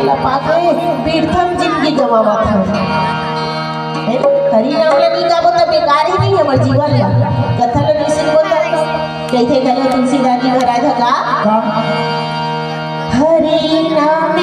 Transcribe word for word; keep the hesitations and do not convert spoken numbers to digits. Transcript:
ला पाके बिरथम जिंदगी गंवावत हन। हे, हरि नाम ला नहीं गाबो त बेकार ही नहीं हमर जीवन ला। कथा ला नहीं सुनबो त कहिथे घलो तुलसीदास जी महाराज ह का? का? हरि नाम